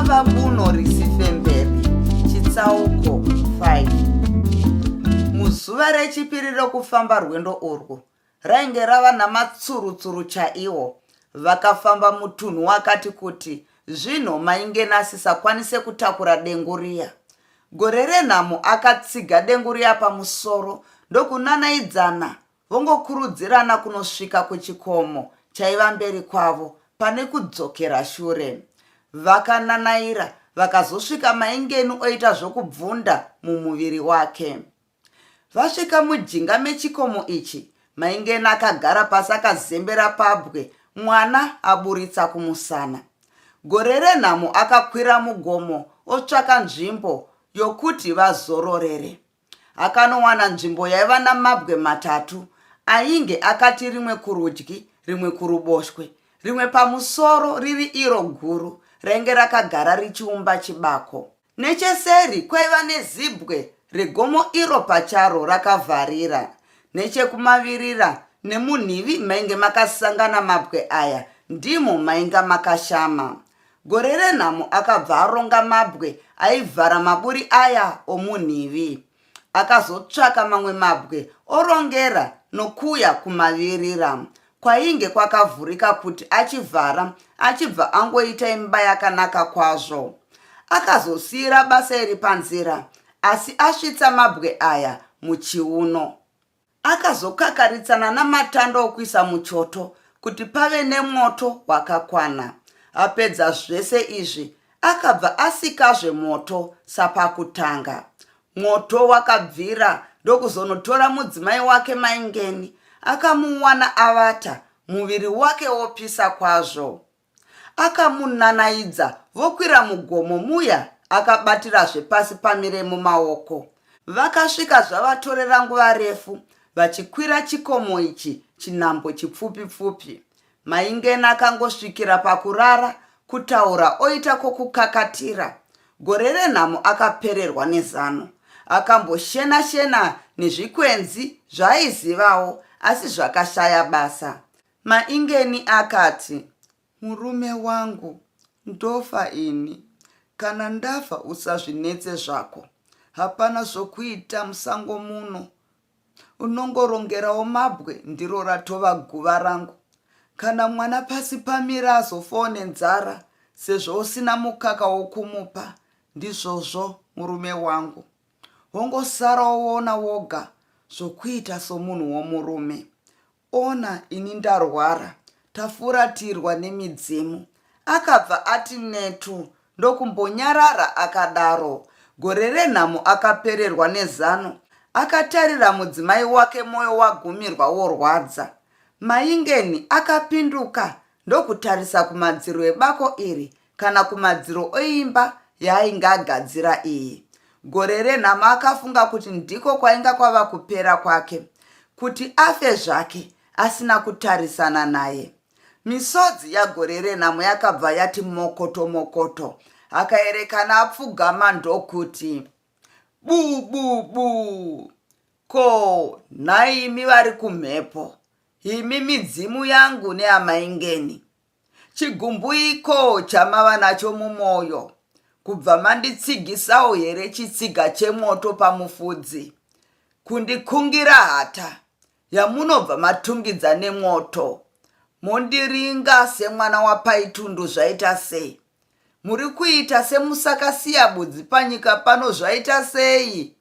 Rava buno risifemberi, chitsauko 5. Muzuva rechipiri rokufamba rwendo urwu, rainge rava namatsurutsuru chaiwo. Vakafamba mutunhu wakati kuti zvino Maingeni asisakwanise kutakura dengu riya. Gore renhamo akatsiga dengu riya pamusoro ndokunanaidzana vongokurudzirana kunosvika kuchikomo chaiva mberi kwavo pane kudzokera shure. Vakananaira vakazosvika Maingeni oita zvokubvunda mumuviri wake. Vasvika mujinga mechikomo ichi, Maingeni akagara pasi akazembera pabwe mwana aburitsa kumusana. Gore renhamo akakwira mugomo otsvaka nzvimbo yokuti vazororere. Akanowana nzvimbo yaiva namabwe matatu ainge akati rimwe kurudyi rimwe kuruboshwe, rimwe pamusoro riri iro guru rainge rakagara richiumba chibako. Necheseri kwaiva nezibwe regomo iro pacharo rakavharira. Nechekumavirira nemunhivi mainge makasangana mabwe aya ndimo mainga makashama. Gore renhamo akabva aronga mabwe aivhara maburi aya omunhivi. Akazotsvaka mamwe mabwe orongera nokuya kumavirira kwainge kwakavhurika kuti achivhara achibva angoita imba yakanaka kwazvo. Akazosiira basa iri panzira asi asvitsa mabwe aya muchiuno. Akazokakaritsana namatanda okuisa muchoto kuti pave nemwoto wakakwana. Apedza zvese izvi, akabva asikazve mwoto sapakutanga. Mwoto wakabvira ndokuzonotora mudzimai wake Maingeni. Akamuwana avata, muviri wake wopisa kwazvo. Akamunanaidza vokwira mugomo muya akabatirazve pasi pamire mumaoko. Vakasvika zvavatorera nguva refu vachikwira chikomo ichi chinhambo chipfupi pfupi. Maingeni akangosvikira pakurara kutaura oita kwokukakatira. Gore renhamo akapererwa nezano. Akamboshena shena nezvikwenzi zvaaizivawo asi zvakashaya basa. Maingeni akati, Murume wangu, ndofa ini. Kana ndafa usazvinetse zvako. Hapana zvokuita musango muno. Unongorongerawo mabwe ndiro ratova guva rangu. Kana mwana pasi pamira azofawo nenzara sezvo usina mukaka wokumupa. Ndizvozvo murume wangu. Wongosara woona woga zvokuita somunhu womurume. Ona ini ndarwara, tafuratirwa nemidzimu. Akabva ati netu ndokumbonyarara akadaro. Gore renhamo akapererwa nezano. Akatarira mudzimai wake moyo wagumirwa worwadza. Maingeni akapinduka ndokutarisa kumadziro ebako iri kana kumadziro eimba yaainge agadzira iyi. Gore renhamo akafunga kuti ndiko kwainga kwava kupera kwake, kuti afe zvake asina kutarisana naye. Misodzi yaGore renhamo yakabva yati mokoto mokoto, akaerekana apfugama ndokuti bu bu bu. Ko nhaimi vari kumhepo, imi midzimu yangu neamaingeni, Chigumbuiko chamava nacho mumwoyo? Kubva manditsigisawo here chitsiga chemwoto pamufudzi? Kundikungira hata yamunobva matungidza nemwoto, mondiringa semwana waPaitundu zvaita sei? Muri kuita semusakasiya budzi panyika pano zvaita sei?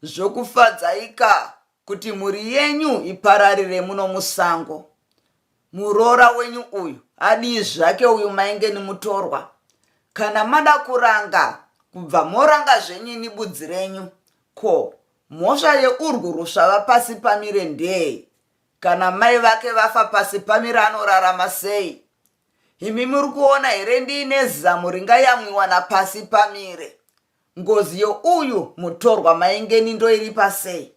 Zvokufadzaika kuti mhuri yenyu ipararire muno musango. Muroora wenyu uyu adii zvake uyu maingeni mutorwa. Kana mada kuranga kubva moranga zvenyu ini budzi renyu. Ko mhosva yeurwu rusvava pasi pamire ndeyei? Kana mai vake vafa pasi pamire anorarama sei? Imi muri kuona here ndiine zamu ringayamwiwa napasi pamire? Ngozi youyu mutorwa maingeni ndoiripa sei?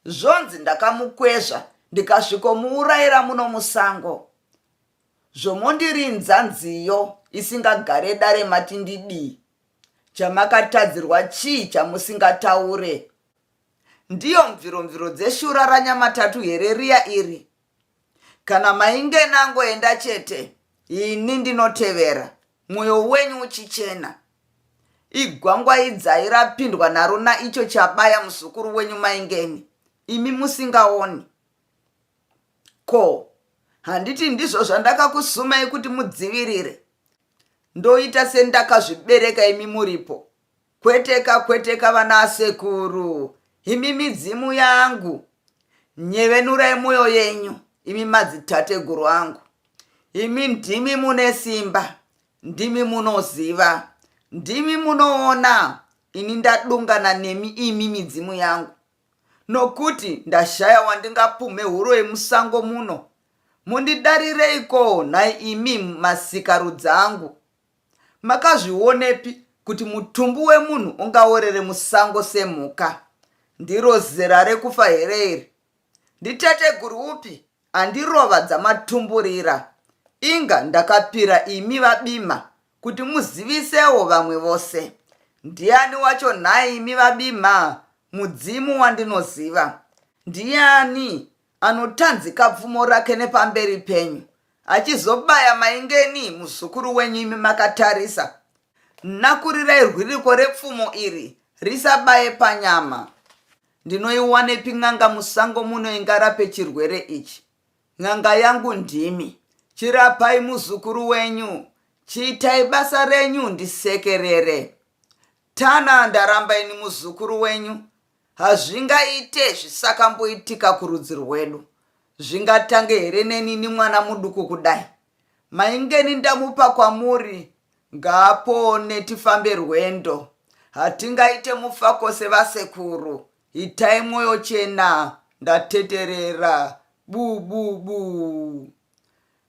Zvonzi ndakamukwezva ndikasvikomuurayira muno musango. Zvomondirinza nziyo isingagare dare mati ndidii? Chamakatadzirwa chii chamusingataure? Ndiyo mviromviro dzeshura raNyamatatu here riya iri? Kana mainge nangoenda chete, ini ndinotevera. Mwoyo wenyu uchichena. Igwangwaidzai rapindwa naro naicho chabaya muzukuru wenyu Maingeni, imi musingaoni. Ko, handiti ndizvo zvandakakusumai kuti mudzivirire? Ndoita sendakazvibereka imi muripo. Kweteka kweteka vana asekuru, imi midzimu yangu. Nyevenurai mwoyo yenyu, imi madzitateguru angu. Imi ndimi mune simba, ndimi munoziva, ndimi munoona. Ini ndadungana nemi imi midzimu yangu. Nokuti ndashaya wandingapumhe huroyi musango muno. Mundidarireiko nhai imi masikarudzi angu? Makazvionepi kuti mutumbu wemunhu ungaorere musango semhuka? Ndiro zera rekufa here iri? Nditateguru upi andirova dzamatumburira? Inga ndakapira imi vaBima kuti muzivisewo vamwe vose. Ndiani wacho nhai imi vaBima mudzimu wandinoziva? Ndiani anotanzika pfumo rake nepamberi penyu achizobaya maingeni muzukuru wenyu imi makatarisa? Nakurirai rwiriko repfumo iri risabaye panyama. Ndinoiwanepi n'anga musango muno ingarape chirwere ichi? N'anga yangu ndimi. Chirapai muzukuru wenyu. Chiitai basa renyu ndisekerere. Tana ndaramba ini muzukuru wenyu. Hazvingaite zvisakamboitika kurudzi rwedu. Zvingatange here nenini mwana muduku kudai? Maingeni ndamupa kwamuri ngaapone tifambe rwendo. Hatingaite mufakose vasekuru. Itai mwoyo chena ndateterera. Bu bu bu.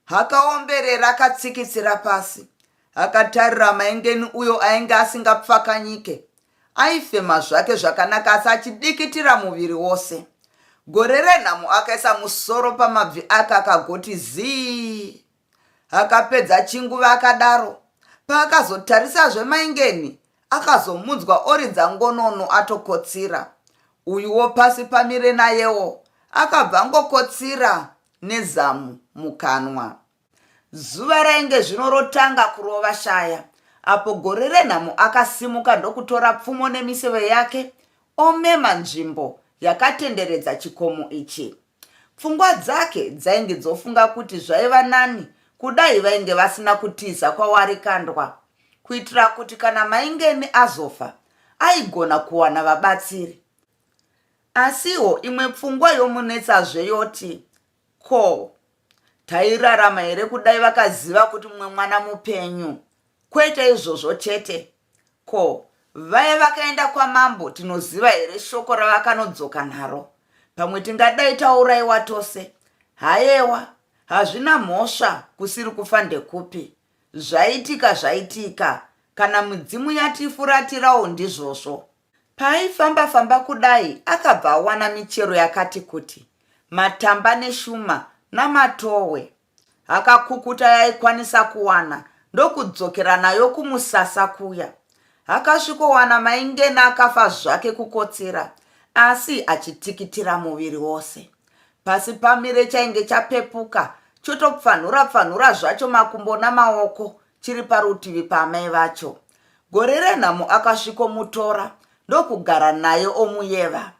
Akaomberera akatsikitsira pasi akatarira Maingeni uyo ainge asingapfakanyike. Aifema zvake zvakanaka asi achidikitira muviri wose. Gore renhamo akaisa musoro pamabvi ake akagoti zii. Akapedza chinguva akadaro. Paakazotarisazve Maingeni akazomunzwa oridza ngonono atokotsira. Uyuwo pasi pamire nayewo akabva angokotsira nezamu mukanwa. Zuva rainge zvino rotanga kurova shaya apo gore renhamo akasimuka ndokutora pfumo nemiseve yake omema nzvimbo yakatenderedza chikomo ichi. Pfungwa dzake dzainge dzofunga kuti zvaiva nani kudai vainge vasina kutiza kwaWarikandwa kuitira kuti kana Maingeni azofa aigona kuwana vabatsiri. Asiwo imwe pfungwa yomunetsazve yoti, Ko, tairarama here kudai vakaziva kuti mumwe mwana mupenyu? Kwete izvozvo chete. Ko, vaya vakaenda kwamambo tinoziva here shoko ravakanodzoka naro? Pamwe tingadai tauraiwa tose. Hayewa, hazvina mhosva kusiri kufa ndekupi. Zvaitika zvaitika, kana midzimu yatifuratirawo ndizvozvo. Paaifamba famba kudai akabva awana michero yakati kuti, matamba neshuma namatohwe. Akakukuta yaaikwanisa kuwana ndokudzokera nayo kumusasa kuya. Akasvikowana Maingena akafa zvake kukotsira asi achitikitira muviri wose. Pasi pamire chainge chapepuka chotopfanhura pfanhura zvacho makumbo namaoko chiri parutivi paamai vacho. Gore renhamo akasvikomutora ndokugara naye omuyeva.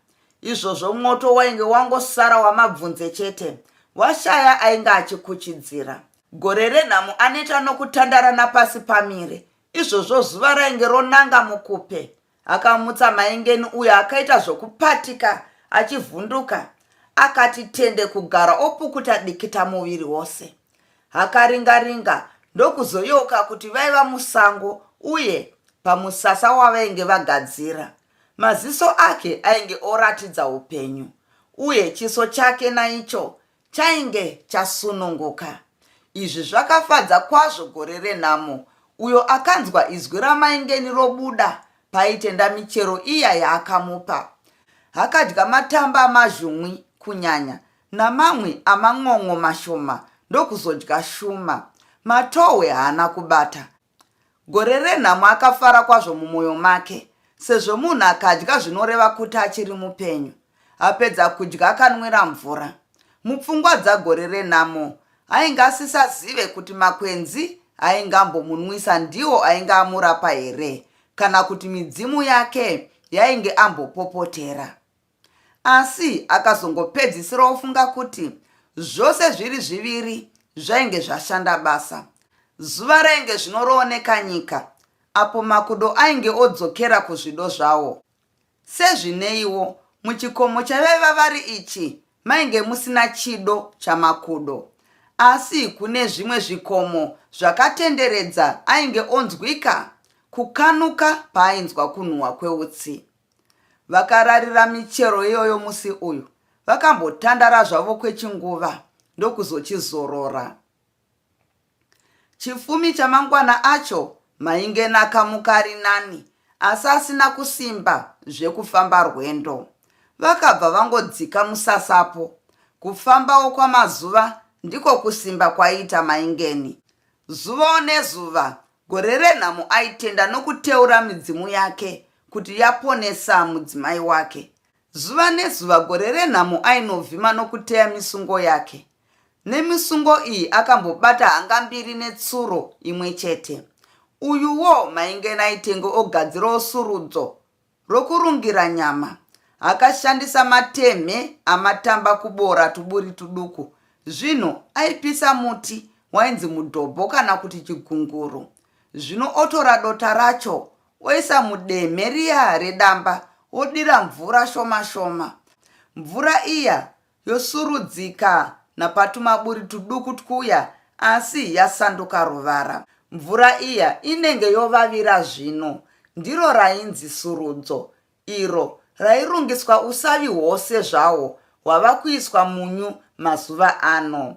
Izvozvo mwoto wainge wangosara wamabvunze chete, washaya ainge achikuchidzira. Gore renhamo aneta nokutandara napasi pamire, izvozvo zuva rainge ronanga mukupe. Akamutsa Maingeni uyo akaita zvokupatika achivhunduka akati tende kugara opukuta dikita muviri wose. Akaringa-ringa ndokuzoyeuka kuti vaiva musango uye pamusasa wavainge vagadzira. Maziso ake ainge oratidza upenyu uye chiso chake naicho chainge chasununguka. Izvi zvakafadza kwazvo gore renhamo uyo akanzwa izwi raMaingeni robuda paaitenda michero iya yaakamupa. Akadya matamba amazhumwi kunyanya namamwe aman'on'o mashoma ndokuzodya shuma. Matohwe haana kubata. Gore renhamo akafara kwazvo mumwoyo make sezvo munhu akadya zvinoreva kuti achiri mupenyu. Apedza kudya akanwira mvura. Mupfungwa dzaGore renhamo ainge asisazive kuti makwenzi ainge ambomunwisa ndiwo ainge amurapa here kana kuti midzimu yake yainge ambopopotera. Asi akazongopedzisira ofunga kuti zvose zviri zviviri zvainge zvashanda basa. Zuva rainge zvino rooneka nyika apo makudo ainge odzokera kuzvido zvawo. Sezvineiwo, muchikomo chavaiva vari ichi mainge musina chido chamakudo. Asi kune zvimwe zvikomo zvakatenderedza ainge onzwika kukanuka paainzwa kunhuhwa kweutsi. Vakararira michero iyoyo musi uyu, vakambotandara zvavo kwechinguva ndokuzochizorora. Chifumi chamangwana acho Maingeni akamuka ari nani asi asina kusimba zvekufamba rwendo. Vakabva vangodzika musasapo. Kufambawo kwamazuva ndiko kusimba kwaiita Maingeni. Zuvawo nezuva Gorerenhamo aitenda nokuteura midzimu yake kuti yaponesa mudzimai wake. Zuva nezuva Gorerenhamo ainovhima nokuteya misungo yake. Nemisungo iyi akambobata hanga mbiri netsuro imwe chete. Uyuwo Maingeni aitenge ogadzirawo surudzo rokurungira nyama. Akashandisa matemhe amatamba kuboora tuburi tuduku. Zvino aipisa muti wainzi mudhobho kana kuti chigunguru. Zvino otora dota racho oisa mudemhe riya redamba odira mvura shoma shoma. Mvura iya yosurudzika napatumaburi tuduku twuya asi yasanduka ruvara. Mvura iya inenge yovavira zvino. Ndiro rainzi surudzo iro rairungiswa usavi hwose zvahwo hwava kuiswa munyu mazuva ano.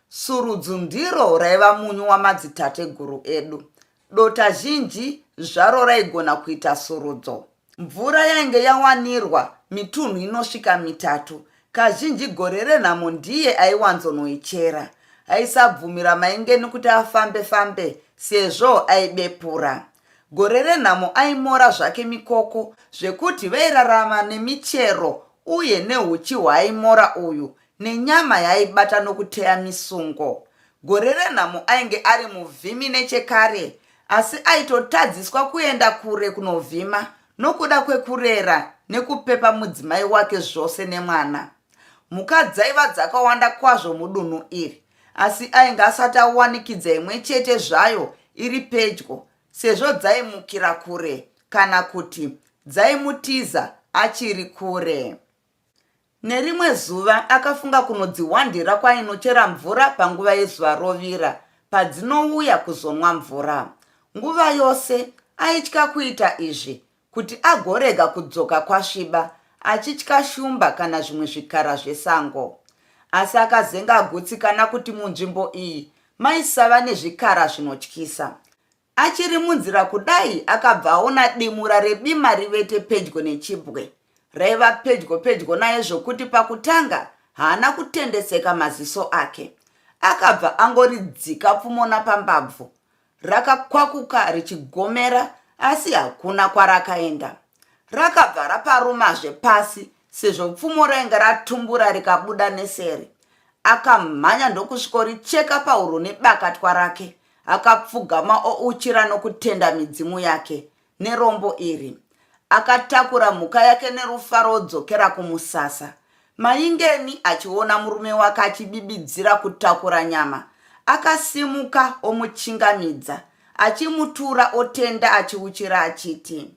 Surudzu ndiro raiva munyu wamadzitateguru edu. Dota zhinji zvaro raigona kuita surudzo. Mvura yainge yawanirwa mitunhu inosvika mitatu. Kazhinji gore renhamo ndiye aiwanzonoichera. Aisabvumira Maingeni kuti afambe fambe sezvo aibepura. Gore renhamo aimora zvake mikoko zvekuti vairarama nemichero uye neuchi hwaaimora uyu nenyama yaaibata nokuteya misungo. Gore renhamo ainge ari muvhimi nechekare asi aitotadziswa kuenda kure kunovhima nokuda kwekurera nekupepa mudzimai wake zvose nemwana. Mhuka dzaiva dzakawanda kwazvo mudunhu iri asi ainge asati awanikidza imwe chete zvayo iri pedyo sezvo dzaimukira kure kana kuti dzaimutiza achiri kure. Nerimwe zuva akafunga kunodzihwandira kwainochera mvura panguva yezuva rovira padzinouya kuzonwa mvura. Nguva yose aitya kuita izvi kuti agorega kudzoka kwasviba achitya shumba kana zvimwe zvikara zvesango. Asi akazenge agutsikana kuti munzvimbo iyi maisava nezvikara zvinotyisa. Achiri munzira kudai akabva aona dimura rebima rivete pedyo nechibwe. Raiva pedyo pedyo naye zvokuti pakutanga haana kutendeseka maziso ake. Akabva angoridzika pfumo napambabvu. Rakakwakuka richigomera asi hakuna kwarakaenda. Rakabva raparumazve pasi sezvo pfumo rainge ratumbura rikabuda neseri. Akamhanya ndokusvikoricheka pahuro nebakatwa rake. Akapfugama ouchira nokutenda midzimu yake nerombo iri. Akatakura mhuka yake nerufaro odzokera kumusasa. Maingeni achiona murume wake achibibidzira kutakura nyama, akasimuka omuchingamidza achimutura otenda achiuchira achiti,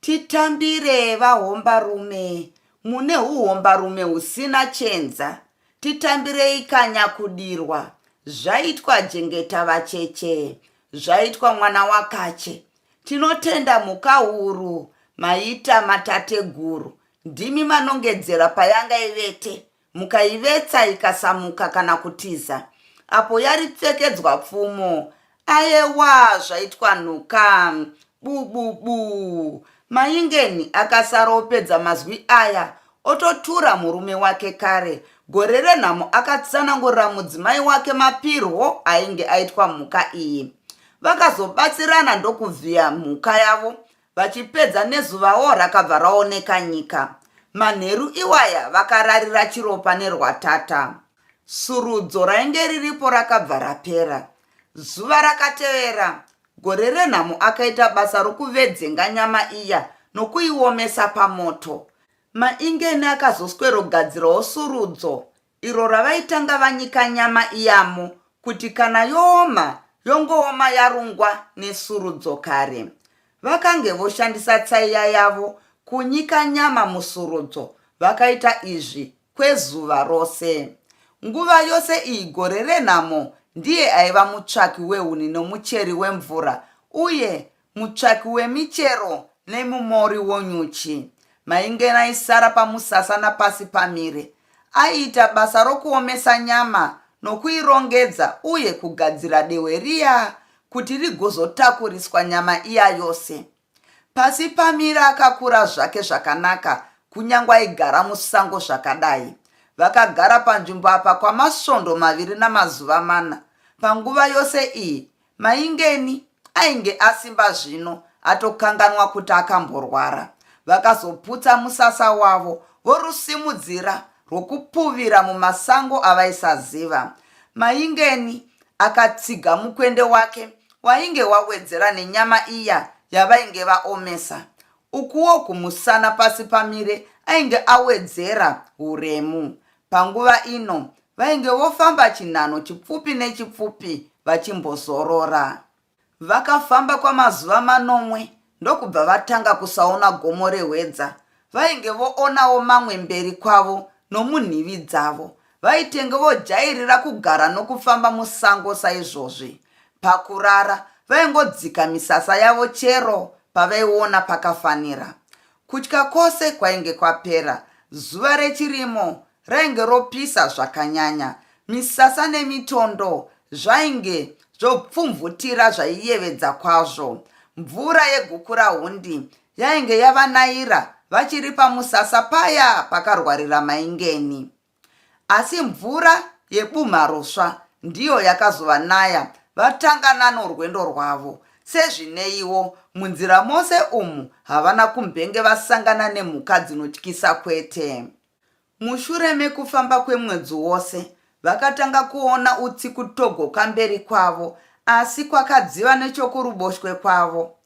Titambire vahombarume, mune huhombarume husina chenza. Titambirei kanyakudirwa, zvaitwa jengeta vacheche, zvaitwa mwana wakache. Tinotenda mhuka huru, maita matateguru, ndimi manongedzera payanga ivete mukaivetsa ikasamuka kana kutiza apo yaripfekedzwa pfumo ayewa zvaitwa nhuka bububu maingeni akasara opedza mazwi aya ototura murume wake kare gore renhamo akatsanangurira mudzimai wake mapirwo ainge aitwa mhuka iyi vakazobatsirana ndokuvhiya mhuka yavo Vachipedza nezuvawo rakabva raoneka nyika. Manheru iwaya vakararira chiropa nerwatata. Surudzo rainge riripo rakabva rapera. Zuva rakatevera, Gore renhamo akaita basa rokuvedzenga nyama iya nokuiomesa pamoto. Maingeni akazoswerogadzirawo surudzo iro ravaitanga vanyika nyama iyamo kuti kana yooma yongooma yarungwa nesurudzo kare. Vakange voshandisa tsaiya yavo kunyika nyama musurudzo. Vakaita izvi kwezuva rose. Nguva yose iyi gore renhamo ndiye aiva mutsvaki wehuni nomucheri wemvura uye mutsvaki wemichero nemumori wonyuchi. Maingeni aisara pamusasa napasi pamire. Aiita basa rokuomesa nyama nokuirongedza uye kugadzira dehwe riya kuti rigozotakuriswa nyama iya yose. Pasi pamire akakura zvake zvakanaka kunyange aigara musango zvakadai. Vakagara panzvimbo apa kwamasvondo maviri namazuva mana. Panguva yose iyi Maingeni ainge asimba zvino atokanganwa kuti akamborwara. Vakazoputsa musasa wavo vorusimudzira rwokupuvira mumasango avaisaziva. Maingeni akatsiga mukwende wake wainge wawedzera nenyama iya yavainge vaomesa. Ukuwo kumusana Pasipamire ainge awedzera uremu. Panguva ino vainge vofamba chinhanho chipfupi nechipfupi vachimbozorora. Vakafamba kwamazuva manomwe ndokubva vatanga kusaona gomo reHwedza. Vainge voonawo mamwe mberi kwavo nomunhivi dzavo. Vaitenge vojairira kugara nokufamba musango saizvozvi. Pakurara vaingodzika misasa yavo chero pavaiona pakafanira. Kutya kwose kwainge kwapera. Zuva rechirimo rainge ropisa zvakanyanya. Misasa nemitondo zvainge zvopfumvutira zvaiyevedza kwazvo. Mvura yeGukurahundi yainge yavanayira vachiri pamusasa paya pakarwarira Maingeni. Asi mvura yeBumharosva ndiyo yakazovanaya vatangana norwendo rwavo. Sezvineiwo, munzira mose umu havana kumbenge vasangana nemhuka dzinotyisa kwete. Mushure mekufamba kwemwedzi wose, vakatanga kuona utsi kutogoka mberi kwavo asi kwakadziva nechokuruboshwe kwavo.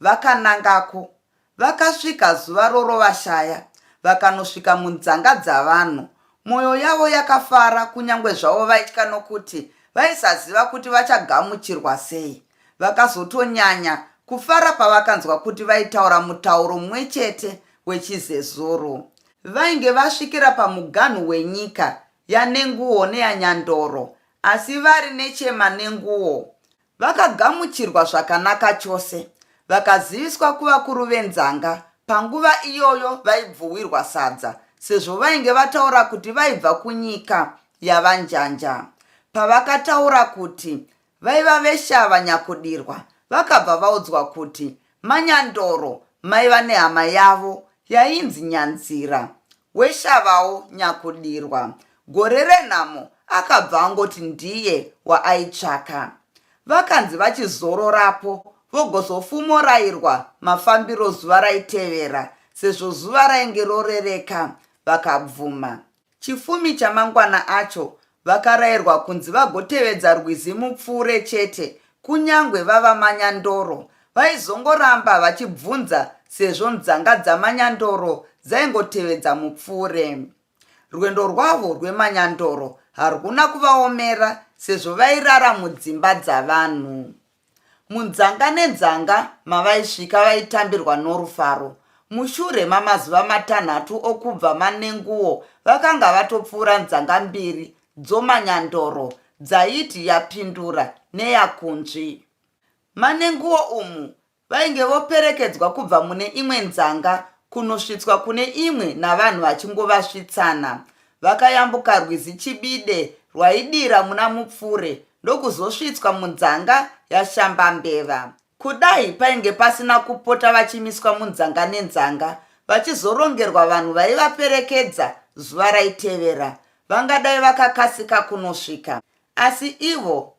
Vakanangako. Vakasvika zuva rorovashaya, vakanosvika munzanga dzavanhu. Mwoyo yavo yakafara kunyange zvavo vaitya nokuti vaisaziva kuti vachagamuchirwa sei. Vakazotonyanya kufara pavakanzwa kuti vaitaura mutauro mumwe chete wechiZezuru. Vainge vasvikira pamuganhu wenyika yaNenguwo neyaNyandoro asi vari nechemaNenguwo. Vakagamuchirwa zvakanaka chose, vakaziviswa kuvakuru venzanga. Panguva iyoyo vaibvuwirwa sadza sezvo vainge vataura kuti vaibva kunyika yaVaNjanja. Pavakataura kuti vaiva veShava Nyakudirwa, vakabva vaudzwa kuti maNyandoro maiva nehama yavo yainzi Nyanzira weShavawo Nyakudirwa. Gore renhamo akabva angoti ndiye waaitsvaka. Vakanzi vachizororapo vogozofumorairwa mafambiro zuva raitevera sezvo zuva rainge rorereka vakabvuma. Chifumi chamangwana acho vakarairwa kunzi vagotevedza rwizi Mupfure chete kunyangwe vava Manyandoro vaizongoramba vachibvunza sezvo nzanga dzaManyandoro dzaingotevedza Mupfure. Rwendo rwavo rweManyandoro harwuna kuvaomera sezvo vairara mudzimba dzavanhu. Munzanga nenzanga mavaisvika vaitambirwa norufaro. Mushure mamazuva matanhatu okubva Manenguwo vakanga vatopfuura nzanga mbiri dzoManyandoro dzaiti yaPindura neyaKunzvi. Manenguwo umu Vainge voperekedzwa kubva mune imwe nzanga kunosvitswa kune imwe navanhu vachingovasvitsana. Vakayambuka rwizi Chibide rwaidira muna Mupfure ndokuzosvitswa munzanga yaShambambeva. Kudai painge pasina kupota vachimiswa munzanga nenzanga vachizorongerwa vanhu vaivaperekedza zuva raitevera, vangadai vakakasika kunosvika. Asi ivo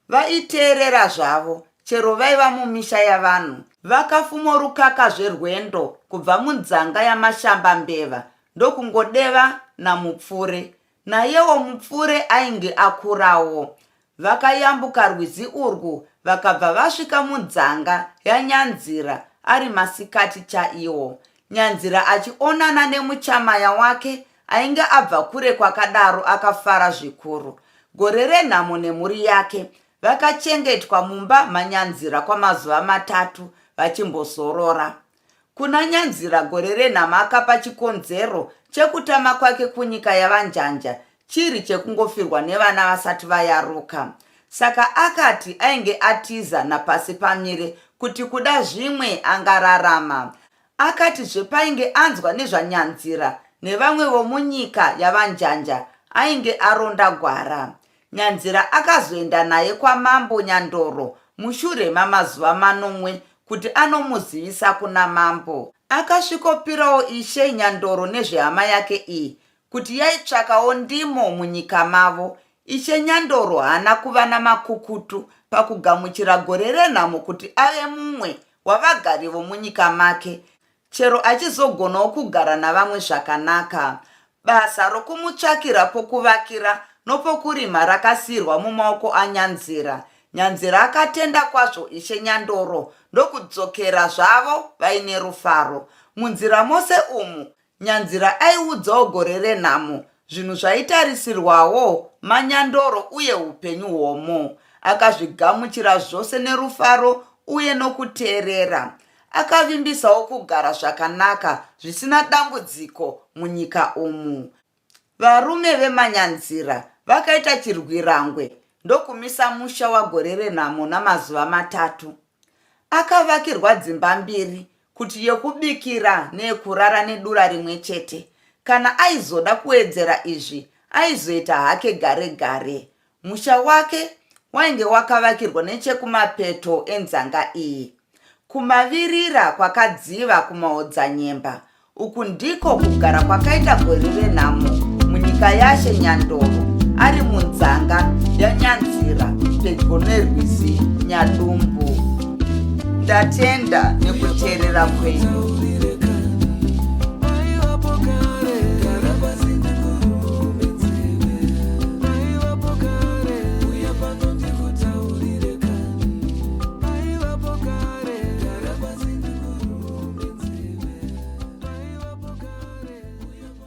Vaiteerera zvavo chero vaiva mumisha yavanhu. Vakafumorukakazve rwendo kubva munzanga yaMashambambeva ndokungodeva naMupfure. Nayewo Mupfure ainge akurawo. Vakayambuka rwizi urwu vakabva vasvika munzanga yaNyanzira ari masikati chaiwo. Nyanzira achionana nemuchamaya wake ainge abva kure kwakadaro akafara zvikuru. Gorerenhamo nemhuri yake vakachengetwa mumba maNyanzira kwamazuva matatu vachimbozorora. Kuna Nyanzira Gorerenhamo akapa chikonzero chekutama kwake kunyika yaVaNjanja chiri chekungofirwa nevana vasati vayaruka. Saka akati ainge atiza naPasipamire kuti kuda zvimwe angararama. Akatizve painge anzwa nezvaNyanzira nevamwe vomunyika yaVaNjanja ainge aronda gwara. Nyanzira akazoenda naye kwaMambo Nyandoro mushure mamazuva manomwe kuti anomuzivisa kuna mambo. Akasvikopirawo Ishe Nyandoro nezvehama yake iyi kuti yaitsvakawo ndimo munyika mavo. Ishe Nyandoro haana kuva namakukutu pakugamuchira Gorerenhamo kuti ave mumwe wavagari vomunyika make chero achizogonawo kugara navamwe zvakanaka. Basa rokumutsvakira pokuvakira nopokurima rakasiirwa mumaoko aNyanzira. Nyanzira akatenda kwazvo Ishe Nyandoro ndokudzokera zvavo vaine rufaro. Munzira mose umu, Nyanzira aiudzawo Gorerenhamo zvinhu zvaitarisirwawo maNyandoro uye upenyu hwomo. Akazvigamuchira zvose nerufaro uye nokuteerera. Akavimbisawo kugara zvakanaka zvisina dambudziko munyika umu. Varume veManyanzira vakaita chirwirangwe ndokumisa musha waGorerenhamo namazuva matatu. Akavakirwa dzimba mbiri kuti yekubikira neyekurara nedura rimwe chete. Kana aizoda kuwedzera izvi aizoita hake gare gare. Musha wake wainge wakavakirwa nechekumapeto enzanga iyi. Kumavirira kwakadziva kumaodzanyemba. Uku ndiko kugara kwakaita Gorerenhamo munyika yaShe Nyandoro ari munzanga yaNyanzira pedyo nerwizi Nyadumbu. Ndatenda nekuteerera kwenyu.